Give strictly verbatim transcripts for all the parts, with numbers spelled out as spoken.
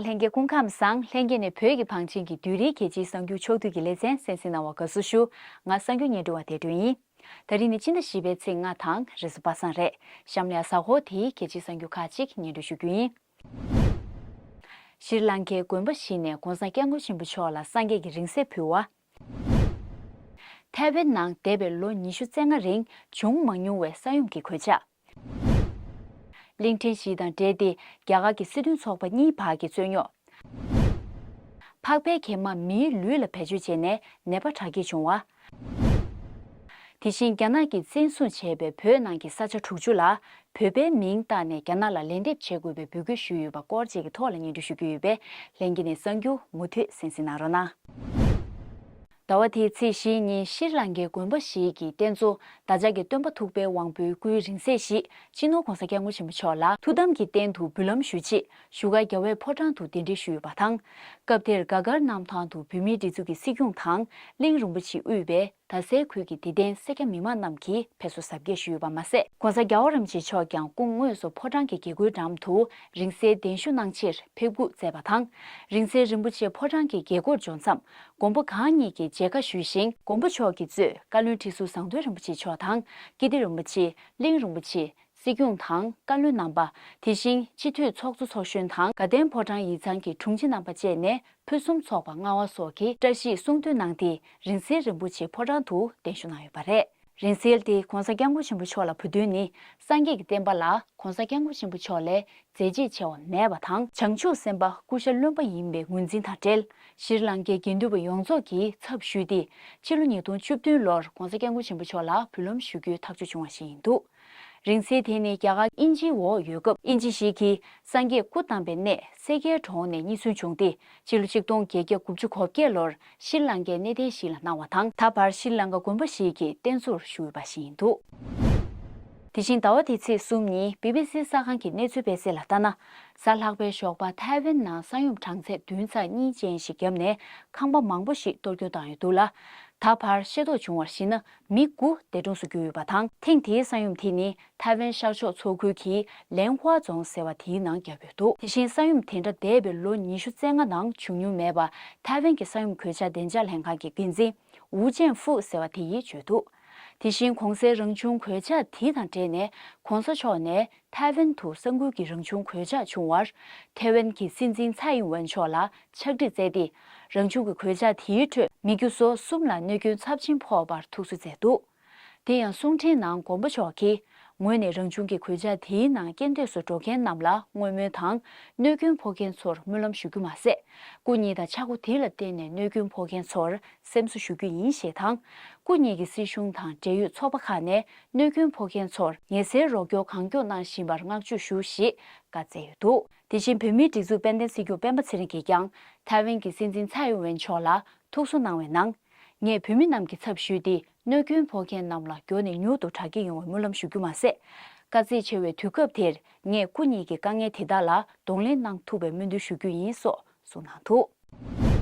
ལྷན་རྒྱས་སྐུ་ཁམས་བཟང་། ལྷན་རྒྱས་ནས་བོད་ཀྱི་བང་ཆེན་གྱི་བསྡུས་རིས་རྒྱལ་སྤྱིའི་གསར་འགྱུར་ཕྱོགས་བསྡུས་ཀྱི་ལེ་ཚན་གསན་གཟིགས་གནང་བར་དགའ་བསུ་ཞུ། ང་གསར་འགྱུར་སྙན་སྒྲོན་པ་བདེ་སྒྲོན་ཡིན། ད་རིང་ནི་སྤྱི་ཟླ་བཞི་པའི་ཚེས་ལྔ་དང་རེས་གཟའ་པ་སངས་རེད། གཤམ་ལ་གཟའ་འཁོར་དེའི་རྒྱལ་སྤྱིའི་གསར་འགྱུར་ཁག་ཅིག་སྙན་སྒྲོན་ཞུ་རྒྱུ་ཡིན། ཤྲི་ལང་ཀའི་དགོན་པ་བཞི་ནས་༧གོང་ས་༧སྐྱབས་མགོན་ཆེན་པོ་མཆོག་ལ་སངས་རྒྱས་ཀྱི་རིང་བསྲེལ་ཕུལ་བ། ཐའེ་ཝན་ནང་འདས་པའི་ལོ་ཉི་ཤུ་རྩ་ལྔ་རིང་བྱུང་མ་མྱོང་བའི་ས་ཡོམ་གྱི་གོད་ཆག། གླིང་ཕྲན་བཞི་དང་འབྲེལ་ཏེ་རྒྱ་གར་གྱི་སྲིད་དོན་ཚོགས་པ་གཉིས་བར་གྱི་རྩོད་རྙོག། ཕག་པའི་གད་མ་མིའི་ལུས་ལ་བེད་སྤྱོད་བྱས་ནས་ནད་པ་དྲག་སྐྱེད་བྱུང་བ། དེ་བཞིན་རྒྱ་ནག་གིས་བཙན་བཟུང་བྱས་པའི་བོད་ནང་གི་ས་ཆ་དྲུག་ཅུ་ལ་བོད་པའི་མིང་བཏགས་ནས་རྒྱ་ནག་ལ་ལན་འདེབས་བྱེད་དགོས་པའི་འབོད་སྐུལ་ཞུས་ཡོད་པ་སྐོར་བཅས་ཀྱི་ཐོག་ལ་སྙན་སྒྲོན་ཞུ་རྒྱུ་ཡོད་པས། ལྷན་རྒྱས་ནས་གསར་འགྱུར་མུ་མཐུད་གསན་གཟིགས་གནང་རོགས་གནང་། ཟླ་བ་དེའི་ཚེས་བཞིའི་ཉིན་ཤྲི་ལང་ཀའི་དགོན་པ་ཞིག་གི་རྟེན་གཙོ་བདག་ཅག་གི་སྟོན་པ་ཐུབ་པའི་དབང་པོའི་སྐུའི་རིང་བསྲེལ་ཞིག་སྤྱི་ནོར་༧གོང་ས་༧སྐྱབས་མགོན་ཆེན་པོ་མཆོག་ལ་ཐུགས་དམ་གྱི་རྟེན་དུ་འབུལ་ལམ་ཞུ་ཆེད་བཞུགས་སྒར་རྒྱལ་བའི་ཕོ་བྲང་དུ་གདན་འདྲེན་ཞུས་ཡོད་པ་དང་། སྐབས་དེར་སྒ་སྒར་གནམ་ཐང་དུ་བོད་མིའི་སྒྲིག་འཛུགས་ཀྱི་སྲིད་སྐྱོང་དང་གླིང་རིན་པོ་ཆེ་དབུས་པའི་རྡ་སའི་ཁུལ་གྱི་དད་ལྡན་སེར་སྐྱ་མི་མང་རྣམས་ཀྱིས་ཕེབས་བསུ་གཟབ་རྒྱས་ཞུས་ཡོད་པ་མ་ཟད།༧གོང་ས་༧རྒྱལ་བ་རིན་པོ་ཆེ་མཆོག་ཀྱང་སྐུ་དངོས་སུ་ཕོ་བྲང་གི་རྒྱལ་སྒོའི་འགྲམ་དུ་རིང་བསྲེལ་གདན་ཞུ་གནང་ཕྱིར་ཕེབས་སྒུག་མཛད་པ་དང་། རིང་བསྲེལ་རིན་པོ་ཆེ་ཕོ་བྲང་གི་རྒྱལ་སྒོར་འབྱོར་མཚམས། མགོན་པོ་གང་ཉིད་ཀྱིས་མཇལ་ཁ་ཞུས་ཤིང་། མགོན་པོ་མཆོག་གིས་གཙོས་བཀའ་བློན་ཁྲི་ཟུར་ཟམ་གདོང་རིན་པོ་ཆེ་མཆོག་དང་། ཀིརྟི་རིན་པོ་ཆེ། གླིང་རིན་པོ་ཆེ། སྲིད་སྐྱོང་དང་བཀའ་བློན་རྣམ་པ། དེ་བཞིན་སྤྱི་འཐུས་ཚོགས་གཙོ་ཚོགས་གཞོན་དང་དགའ་ལྡན་ཕོ་བྲང་ཡིག་ཚང་གི་དྲུང་ཆེ་རྣམ་པ་བཅས་ནས་ཕུན་སུམ་ཚོགས་པ་མངའ་དབང་སོགས་ཀྱི་བཀྲ་ཤིས་གསུང་འདོན་གནང་སྟེ། རིང་བསྲེལ་རིན་པོ་ཆེ་ཕོ་བྲང་དུ་གདན་ཞུ་གནང་ཡོད་པ་རེད། རིང་བསྲེལ་དེ་༧གོང་ས་༧སྐྱབས་མགོན་ཆེན་པོ་མཆོག་ལ་བུ་སྟོན་ནི་སངས་རྒྱས་ཀྱི་བསྟན་པ་ལ་༧གོང་ས་༧སྐྱབས་མགོན་ཆེན་པོ་མཆོག་ལས་མཛད་རྗེས་ཆེ་བ་མེད་པ་དང་། བྱང་ཆུབ་སེམས་དཔའ་སྐུ་ཞབས་བློན་པོ་ཡིན་པའི་ངོས་འཛིན་དང་འབྲེལ། ཤྲི་ལང་ཀའི་དགེ་འདུན་པ་ཡོངས་རྫོགས་ཀྱིས་ཚབ་ཞུས་ཏེ། ཕྱི་ལོ་ཉིས་སྟོང་བཅུ་བདུན་ལོར་༧གོང་ས་༧སྐྱབས་མགོན་ཆེན་པོ་མཆོག་ལ་འབུལ་ལམ་ཞུ་རྒྱུའི་ཐག་གཅོད་བྱུང་བ་ཞིག་ཡིན་འདུག་རིང་བསྲེལ་དེ་ནི་རྒྱ་གར་དབྱིན་ཇིའི་འོག་ཡོད་སྐབས། དབྱིན་ཇི་ཞིག་གིས་སངས་རྒྱས་སྐུ་བལྟམས་པའི་གནས་སེ་ཀའི་གྲོང་ནས་རྙེད་སོན་བྱུང་སྟེ། ཕྱི་ལོ་ཆིག་སྟོང་བརྒྱད་བརྒྱ་དགུ་བཅུ་གོ་བརྒྱད་ལོར་ཤྲི་ལང་ཀའི་གནས་བརྟན་ཞིག་ལ་གནང་བ་དང་། ད་བར་ཤྲི་ལང་ཀ་དགོན་པ་ཞིག་གི་རྟེན་གཙོར་བཞུགས་ཡོད་པ་ཞིག་ཡིན་འདུག་དེ་བཞིན་ཟླ་བ་འདིའི་ཚེས་གསུམ་ཉིན་བི་བི་སི་གསར་ཁང་གི་གནས་ཚུལ་སྤེལ་གསལ་ལ་ལྟ་ན། གཟའ་ལྷག་པའི་ཞོགས་པ་ཐའེ་ཝན་ནང་ས་ཡོམ་གྲངས་ཚད་བདུན་ཚེག་གཉིས་ཅན་ཞིག་བརྒྱབ་ནས་ཁང་པ་མང་པོ་ཞིག་གཏོར་སྐྱོན་བཏང་ཡོད་འདུག་ལ། ད་བར་ཤེས་རྟོགས་བྱུང་བར་གཞིགས་ན། མི་དགུ་འདས་གྲོངས་སུ་གྱུར་ཡོད་པ་དང་། ཐེངས་འདིའི་ས་ཡོམ་དེ་ནི་ཐའེ་ཝན་ཤར་ཕྱོགས་མཚོ་ཁུལ་གྱི་ལན་ཧྭ་རྫོང་ཟེར་བ་དེའི་ནང་བརྒྱབ་ཡོད་འདུག་དེ་བཞིན་ས་ཡོམ་དེ་འདྲ་འདས་པའི་ལོ་ཉི་ཤུ་རྩ་ལྔ་ནང་བྱུང་མྱོང་མེད་པ་ཐའེ་ཝན་གྱི་ས་ཡོམ་གོད་ཆག་བདེ་འཇགས་ལྷན་ཁང་གི་འགན་འཛིན་ཝུ་ཅན་ཧྥུ་ཟེར་བ་དེ་ཡིས་བརྗོད་འདུག་དེ་བཞིན་གོང་གསལ་རང་བྱུང་གོད་ཆག་དེ་དང་འབྲེལ་ནས་གོང་ས་མཆོག་ནས་ཐའེ་ཝན་དུ་ས་འགུལ་གྱི་རང་བྱུང་གོད་ཆག་བྱུང་བར། ཐའེ་ཝན་གྱི་སྲིད་འཛིན་ཚའེ་ཨིན་ཝེན་མཆོག་ལ་ཕྱག་བྲིས་བསྩལ་ཏེ། རང་བྱུང་གི་གོད་ཆག་དེའི་ཁྲོད་མི་རྒྱུ་སོ་གསུམ་ལ་གནོད་སྐྱོན་ཚབས་ཆེན་ཕོག་པར་ཐུགས་གསོ་མཛད་འདུག་དེ་ཡང་གསུང་འཕྲིན་ནང་མགོན་པོ་མཆོག་གིས། ངོས་ནས་རང་བྱུང་གི་གོད་ཆག་དེའི་ནང་རྐྱེན་འདས་སུ་འགྲོ་མཁན་རྣམས་ལ་བསྔོ་སྨོན་དང་། གནོད་སྐྱོན་ཕོག་མཁན་ཚོར་སྨོན་ལམ་ཞུ་རྒྱུ་མ་ཟད། སྐུ་ཉིད་དང་ཆག་སྒོ་དེ་ལ་བརྟེན་ནས་གནོད་སྐྱོན་ཕོག་མཁན་ཚོར་སེམས་གསོ་ཞུ་རྒྱུ་ཡིན་ཞེས་དང་། སྐུ་ཉིད་ཀྱི་སྲིད་གཞུང་དང་འབྲེལ་ཡོད་ཚོགས་པ་ཁག་ནས་གནོད་སྐྱོན་ཕོག་མཁན་ཚོར་ངལ་སེལ་རོགས་སྐྱོར་གང་མགྱོགས་གནང་བཞིན་པར་བསྔགས་བརྗོད་ཞུ་ཞེས་བཀའ་སྩལ་ཡོད་འདུག་དེ་བཞིན་བོད་མིའི་སྒྲིག་འཛུགས་དཔལ་ལྡན་སྲིད་སྐྱོང་སྤེན་པ་ཚེ་རིང་གིས་ཀྱང་ཐའེ་ཝན་གྱི་སྲིད་འཛིན་ཚའེ་ཨིན་ཝེན་མཆོག་ལ་ཐུགས་གསོ་གནང་བའི་ནང་། ངས་བོད་མི་རྣམས་ཀྱི་ཚབ་ཞུས་ཏེ། གནོད་སྐྱོན་ཕོག་མཁན་རྣམས་ལ་མགྱོགས་ནས་མྱུར་དུ་དྲག་སྐྱེད་ཡོང་བའི་སྨོན་ལམ་ཞུ་རྒྱུ་མ་ཟད། དཀའ་ཚེགས་ཆེ་བའི་དུས་སྐབས་དེར་ངས་སྐུ་ཉིད་ཀྱི་དཀའ་ངལ་དེ་དག་ལ་གདོང་ལེན་གནང་ཐུབ་པའི་སྨོན་འདུན་ཞུ་རྒྱུ་ཡིན་སོགས་གསུངས་གནང་འདུག་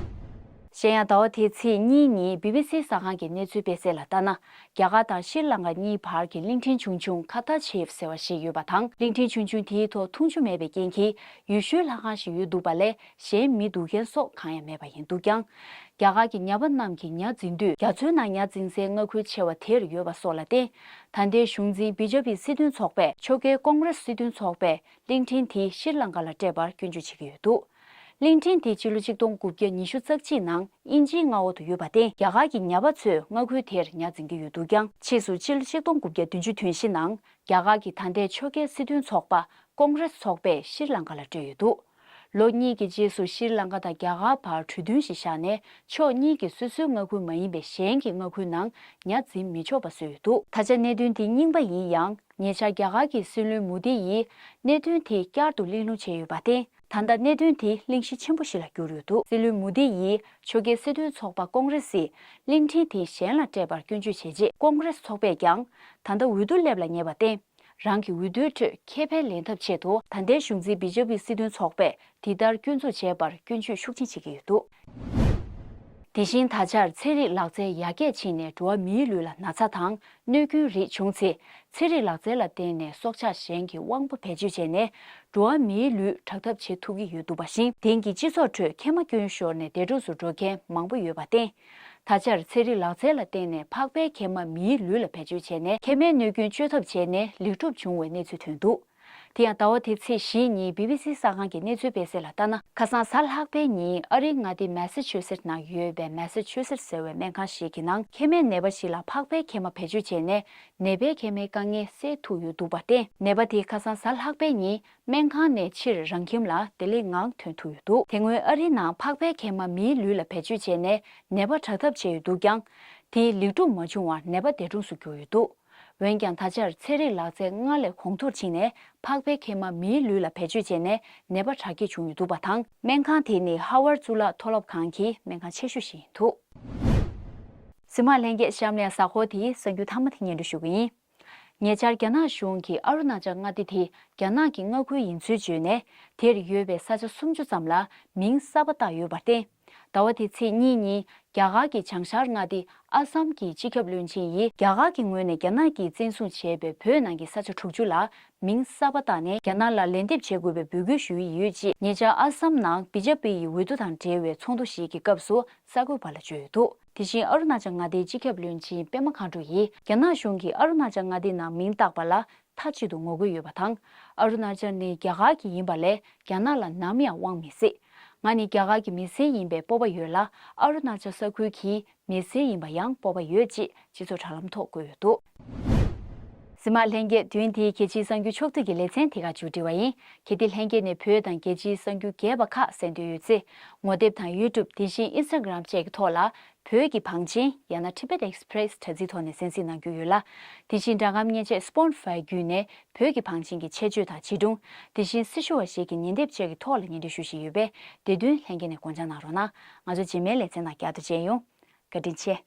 གཞན་ཡང་ཟླ་བ་དེའི་ཚེས་གཉིས་ཉིན་བི་བི་སི་གསར་ཁང་གི་གནས་ཚུལ་སྤེལ་གསལ་ལ་ལྟ་ན། རྒྱ་གར་དང་ཤྲི་ལང་ཀ་གཉིས་བར་གྱི་གླིང་ཕྲན་ཆུང་ཆུང་ཁ་ཐ་ཆེབ་ཟེར་བ་ཞིག་ཡོད་པ་དང་། གླིང་ཕྲན་ཆུང་ཆུང་དེའི་ཐོག་འཐུང་ཆུ་མེད་པའི་རྐྱེན་གྱིས་ཡུལ་ཤུལ་ལྷ་ཁང་ཞིག་ཡོད་འདུག་པ་ལས་གཞན་མི་འདུག་མཁན་སོགས་གང་ཡང་མེད་པ་ཡིན་འདུག་ཀྱང་། རྒྱ་གར་གྱི་ཉ་པ་རྣམས་ཀྱིས་ཉ་འཛིན་དུས་རྒྱ་མཚོའི་ནང་ཉ་འཛིན་སའི་མངའ་ཁུལ་ཆེ་བ་དེར་ཡོད་པ་སོགས་ལ་བརྟེན། ད་ལྟའི་གཞུང་འཛིན་བི་ཇེ་པི་སྲིད་དོན་ཚོགས་པས་ཕྱོགས་འགལ་ཀོང་རེས་སྲིད་དོན་ཚོགས་པས་གླིང་ཕྲན་དེ་ཤྲི་ལང་ཀ་ལ་སྤྲད་པར་སྐྱོན་བརྗོད་བྱེད་ཀྱི་ཡོད་འདུག་གླིང་ཕྲན་དེ་ཕྱི་ལོ་ཆིག་སྟོང་དགུ་བརྒྱ་ཉི་ཤུ་རྩ་གཅིག་ནང་དབྱིན་ཇིའི་མངའ་འོག་ཏུ་ཡོད་པ་སྟེ། རྒྱ་གར་གྱི་ཉ་པ་ཚོས་མངའ་ཁུལ་དེར་ཉ་འཛིན་གྱི་ཡོད་འདུག་ཀྱང་། ཕྱིས་སུ་ཕྱི་ལོ་ཆིག་སྟོང་དགུ་བརྒྱ་བདུན་ཅུ་དོན་བཞི་ནང་རྒྱ་གར་གྱི་ད་ལྟའི་ཕྱོགས་འགལ་སྲིད་དོན་ཚོགས་པ་ཀོང་རེས་ཚོགས་པས་ཤྲི་ལང་ཀ་ལ་སྤྲད་ཡོད་འདུག་ལོ་གཉིས་ཀྱི་རྗེས་སུ་ཤྲི་ལང་ཀ་དང་རྒྱ་གར་བར་གྲོས་མཐུན་ཞིག་བཞག་ནས། ཕྱོགས་གཉིས་ཀྱིས་སོ་སོའི་མངའ་ཁུལ་མ་ཡིན་པའི་གཞན་གྱི་མངའ་ཁུལ་ནང་ཉ་འཛིན་མི་ཆོག་པ་བཟོས་ཡོད་འདུག་ད་ཆ་གནད་དོན་དེ་རྙིང་པ་ཡིན་ཡང་། ཉེ་ཆར་རྒྱ་གར་གྱི་སྲིད་བློན་མོ་དི་ཡིས་གནད་དོན་དེ་བསྐྱར་དུ་གླེང་སློང་བྱས་ཡོད་པར་བརྟེན། ད་ལྟ་གནད་དོན་དེ་གླེང་གཞི་ཆེན་པོ་ཞིག་ལ་གྱུར་ཡོད་འདུག་སྲིད་བློན་མོ་དི་ཡིས་ཕྱོགས་འགལ་སྲིད་དོན་ཚོགས་པ་ཀོང་རེ་སིས་གླིང་ཕྲན་དེ་གཞན་ལ་སྤྲད་པར་སྐྱོན་བརྗོད་བྱས་རྗེས། ཀོང་རེ་སི་ཚོགས་པས་ཀྱང་ད་ལྟ་འོས་བསྡུ་སླེབས་ལ་ཉེ་བར་བརྟེན། རང་གི་འོས་བསྡུའི་ཁྲོད་ཁེ་ཕན་ལེན་ཐབས་ཆེད་དུ། ད་ལྟའི་གཞུང་འཛིན་བི་ཇེ་པི་སྲིད་དོན་ཚོགས་པས་དེ་ལྟར་སྐྱོན་འཛུགས་བྱས་པར་སྐྱོན་བརྗོད་ཤུགས་ཆེན་བྱེད་ཀྱི་ཡོད་འདུག་དེ་བཞིན་ད་ཆར་ཚན་རིག་ལག་རྩལ་ཡར་རྒྱས་ཕྱིན་ནས་འགྲོ་བ་མིའི་ལུས་ལ་ན་ཚ་དང་གནོད་སྐྱོན་རིགས་བྱུང་ཚེ། ཚན་རིག་ལག་རྩལ་ལ་བརྟེན་ནས་སྲོག་ཆགས་གཞན་གྱི་དབང་པོ་བེད་སྤྱོད་བྱས་ནས་འགྲོ་བ་མིའི་ལུས་དྲག་ཐབས་བྱེད་ཐུབ་ཀྱི་ཡོད་འདུག་པ་བཞིན། དེང་གི་སྤྱི་ཚོགས་ཁྲོད་མཁལ་མ་སྐྱོན་ཤོར་ནས་འདས་གྲོངས་སུ་འགྲོ་མཁན་མང་པོ་ཡོད་པར་བརྟེན། ད་ཆར་ཚན་རིག་ལག་རྩལ་ལ་བརྟེན་ནས་ཕག་པའི་མཁལ་མ་མིའི་ལུས་ལ་བེད་སྤྱོད་བྱས་ནས་མཁལ་མའི་གནོད་སྐྱོན་བཅོས་ཐབས་བྱས་ནས་ལེགས་གྲུབ་བྱུང་བའི་གནས་ཚུལ་ཐོན་འདུག་དེ་ཡང་ཟླ་བ་འདིའི་ཚེས་བཞིའི་ཉིན་བི་བི་སི་གསར་ཁང་གི་གནས་ཚུལ་སྤེལ་གསལ་ལ་ལྟར་ན། ཁ་སང་གཟའ་ལྷག་པའི་ཉིན་ཨ་རིའི་མངའ་སྡེ་མེ་སི་ཆུ་སེད་ནང་ཡོད་པའི་མེ་སི་ཆུ་སེད་ཟེར་བའི་སྨན་ཁང་ཞིག་གི་ནང་མཁལ་མའི་ནད་པ་ཞིག་ལ་ཕག་པའི་མཁལ་མ་བེད་སྤྱོད་བྱས་ནས་ནད་པའི་མཁལ་མའི་དཀའ་ངལ་སེལ་ཐུབ་ཡོད་འདུག་པར་བརྟེན། ནད་པ་དེ་ཁ་སང་གཟའ་ལྷག་པའི་ཉིན་སྨན་ཁང་ནས་ཕྱིར་རང་ཁྱིམ་ལ་བདེ་ལེགས་ངང་ཐོན་ཐུབ་ཡོད་འདུག་དེ་སྔོན་ཨ་རིའི་ནང་ཕག་པའི་མཁལ་མ་མིའི་ལུས་ལ་བེད་སྤྱོད་བྱས་ནས་ནད་པ་དྲག་ཐབས་བྱས་ཡོད་འདུག་ཀྱང་། དེ་ལེགས་གྲུབ་མ་བྱུང་བར་ནད་པ་འདས་གྲོངས་སུ་གྱུར་ཡོད་འདུག་འོན་ཀྱང་ད་ཆར་ཚན་རིག་ལག་རྩལ་སྔར་ལས་གོང་མཐོར་ཕྱིན་ནས་ཕག་པའི་མཁལ་མ་མིའི་ལུས་ལ་བེད་སྤྱོད་བྱས་ནས་ནད་པ་དྲག་སྐྱེད་བྱུང་ཡོད་འདུག་པ་དང་། སྨན་ཁང་དེ་ནི་ཧ་ཝར་གཙུག་ལག་མཐོ་སློབ་ཁང་གི་སྨན་ཁང་ཆེ་ཤོས་ཤིག་ཡིན་འདུག་གཟིགས་མོ་ལྷན་རྒྱས། གཤམ་ལ་གཟའ་འཁོར་དེའི་གསར་འགྱུར་མཐའ་མ་དེ་སྙན་སྒྲོན་ཞུ་གི་ཡིན། ཉེ་ཆར་རྒྱ་ནག་གཞུང་གིས་ཨ་རུ་ན་ཅལ་མངའ་སྡེ་དེ་རྒྱ་ནག་གི་མངའ་ཁུལ་ཡིན་ཚུལ་བརྗོད་ནས། དེར་ཡོད་པའི་ས་ཆ་སུམ་ཅུ་ཙམ་ལ་མིང་གསར་པ་བཏགས་ཡོད་པར་བརྟེན། ཟླ་བ་འདིའི་ཚེས་གཉིས་ཉིན་རྒྱ་གར་གྱི་བྱང་ཤར་མངའ་སྡེ་ཨ་སམ་གྱི་སྤྱི་ཁྱབ་བློན་ཆེན་ཡིས་རྒྱ་གར་གྱི་ངོས་ནས་རྒྱ་ནག་གིས་བཙན་བཟུང་བྱས་པའི་བོད་ནང་གི་ས་ཆ་དྲུག་ཅུ་ལ་མིང་གསར་པ་བཏགས་ནས་རྒྱ་ནག་ལ་ལན་འདེབས་བྱེད་དགོས་པའི་འབོད་སྐུལ་ཞུ་ཡི་ཡོད་ཅེས། ཉེ་ཆར་ཨ་སམ་ནང་བི་ཇེ་པི་ཡི་འོས་བསྡུ་དང་འབྲེལ་བའི་ཚོགས་འདུ་ཞིག་གི་སྐབས་སུ་གསར་འགོད་པ་ལ་བརྗོད་ཡོད་འདུག་དེ་བཞིན་ཨ་རུ་ན་ཅལ་མངའ་སྡེའི་སྤྱི་ཁྱབ་བློན་ཆེན་པད་མ་མཁའ་འགྲོ་ཡིས་རྒྱ་ནག་གཞུང་གིས་ཨ་རུ་ན་ཅལ་མངའ་སྡེའི་ནང་མིང་བཏགས་པ་ལ་མཐའ་གཅིག་ཏུ་ངོ་རྒོལ་ཡོད་པ་དང་། ཨ་རུ་ན་ཅལ་ནི་རྒྱ་གར་གྱི་ཡིན་པ་ལས་རྒྱ་ནག་ལ་ནམ་ཡང་དབང་མི་སྲིད། ང་ནི་རྒྱ་གར་གྱི་མི་སེར་ཡིན་པའི་སྤོབས་པ་ཡོད་ལ། ཨ་རུ་ན་ཅལ་ས་ཁུལ་གྱི་མི་སེར་ཡིན་པ་ཡང་སྤོབས་པ་ཡོད་ཅེས་སྤྱི་ཚོགས་དྲ་ལམ་ཐོག་བཀོད་ཡོད་འདུག་གཟིགས་མོ་ལྷན་རྒྱས། དེ་རིང་འདིའི་རྒྱལ་སྤྱིའི་གསར་འགྱུར་ཕྱོགས་བསྡུས་ཀྱི་ལེ་ཚན་དེ་ག་མཇུག་སྒྲིལ་བ་ཡིན། གལ་ཏེ་ལྷན་རྒྱས་ནས་བོད་དང་རྒྱལ་སྤྱིའི་གསར་འགྱུར་རྒྱས་པ་ཁག་གསན་འདོད་ཡོད་ཚེ། ངོ་དེབ་དང་ཡུ་ཊུབ། དེ་བཞིན་ཨིན་སི་ཊ་གྷི་རམ་བཅས་ཀྱི་ཐོག་ལ་བོད་ཀྱི་བང་ཆེན་ཡང་ན་Tibet Express དྲ་ཚིགས་ཐོག་ནས་གསན་གཟིགས་གནང་རྒྱུ་ཡོད་ལ། དེ་བཞིན་སྒྲ་སྒམ་མཉེན་ཆས་Spotify བརྒྱུད་ནས་བོད་ཀྱི་བང་ཆེན་གྱི་ཆེད་བརྗོད་དང་བྱིས་སྒྲུང་། དེ་བཞིན་སྲི་ཞུ་བ་ཞིག་གི་ཉིན་དེབ་བཅས་ཀྱི་ཐོག་ལ་སྙན་སྒྲོན་ཞུ་བཞིན་ཡོད་པས། དེ་དོན་ལྷན་རྒྱས་ནས་དགོངས་འཇགས་གནང་རོགས་གནང་། ང་ཚོ་རྗེས་མའི་ལེ་ཚན་ནང་བསྐྱར་དུ་མཇལ་ཡོང་། བཀའ་དྲིན་ཆེ།